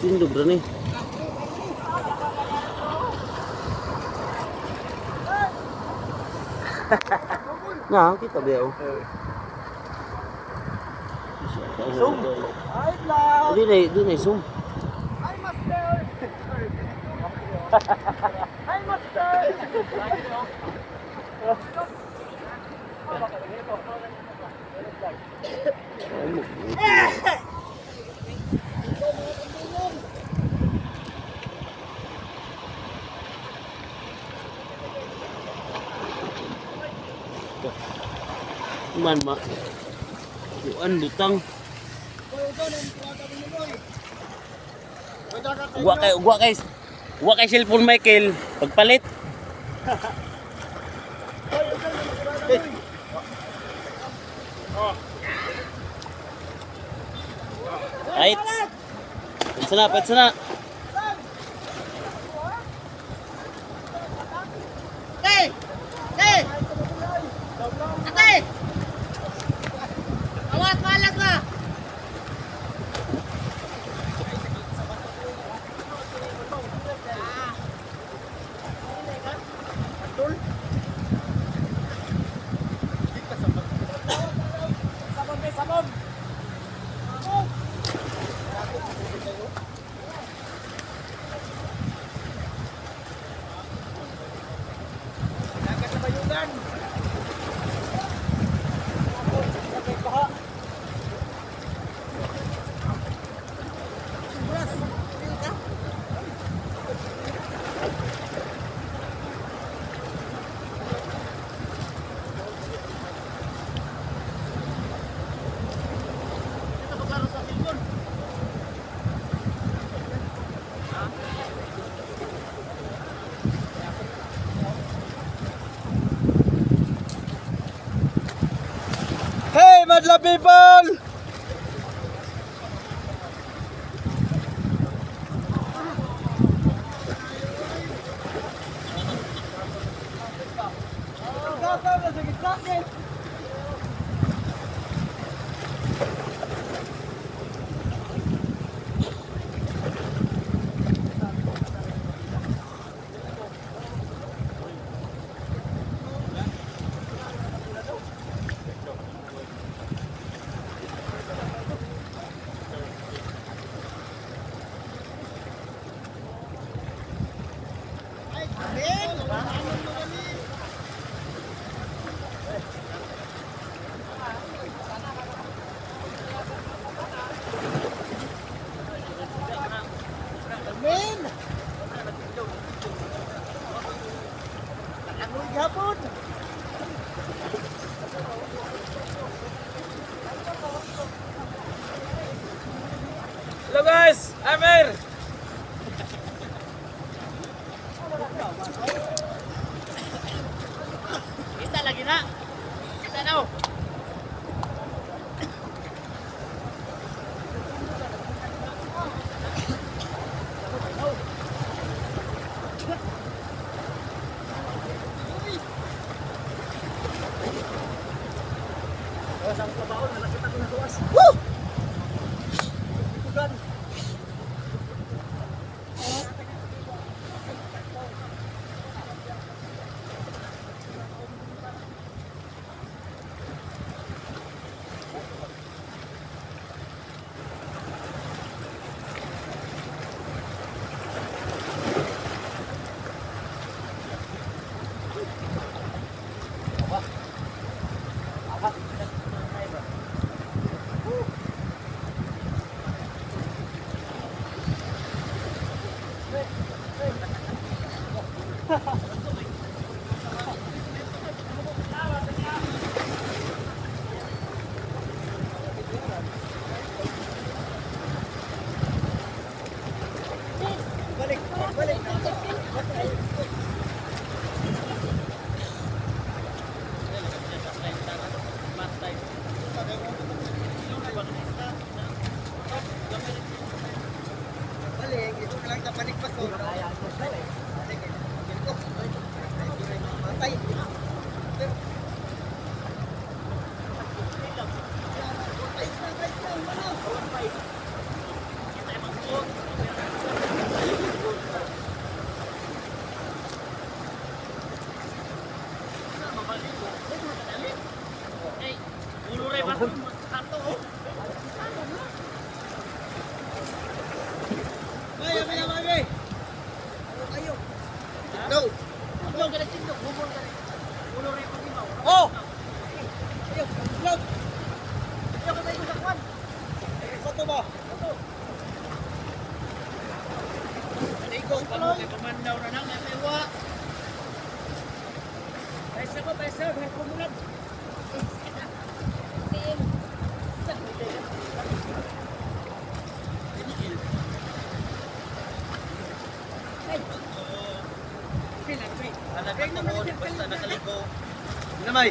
Tindog ra ni. Na, kita ba oh. Zoom. Ay, vlog! Di na zoom. Hi, master! Hi, master! Man ma. Kuan lutang. Wa kay cellphone, Michael. Pagpalit. Right. Petsa na, petsa na. Hey! Hey! Ate! Awat, malas na! Sabon, may sabon! Dagat sa bayugan! Hey, madla people! Men! Amoy gapon! Hello guys, I'm here. Kita lagi na! Kita na oh! Balik, ito ka lang tapanik pa so. Matay. Ay, ulo rin ba? Kanto, oh. Maya, maya, maya. Ayo. No. Ulo ka na tindog, humor ka rin. Ulo rin pag ibaw. Oh. Ayo, load. Ayaw ka tayo sa kwan. Sa to ba? Aligo, pamo kay pamandaw na nang may wa. Paisa ko, paisa, may kumulag. Anak ko basta nakaligo. Namay.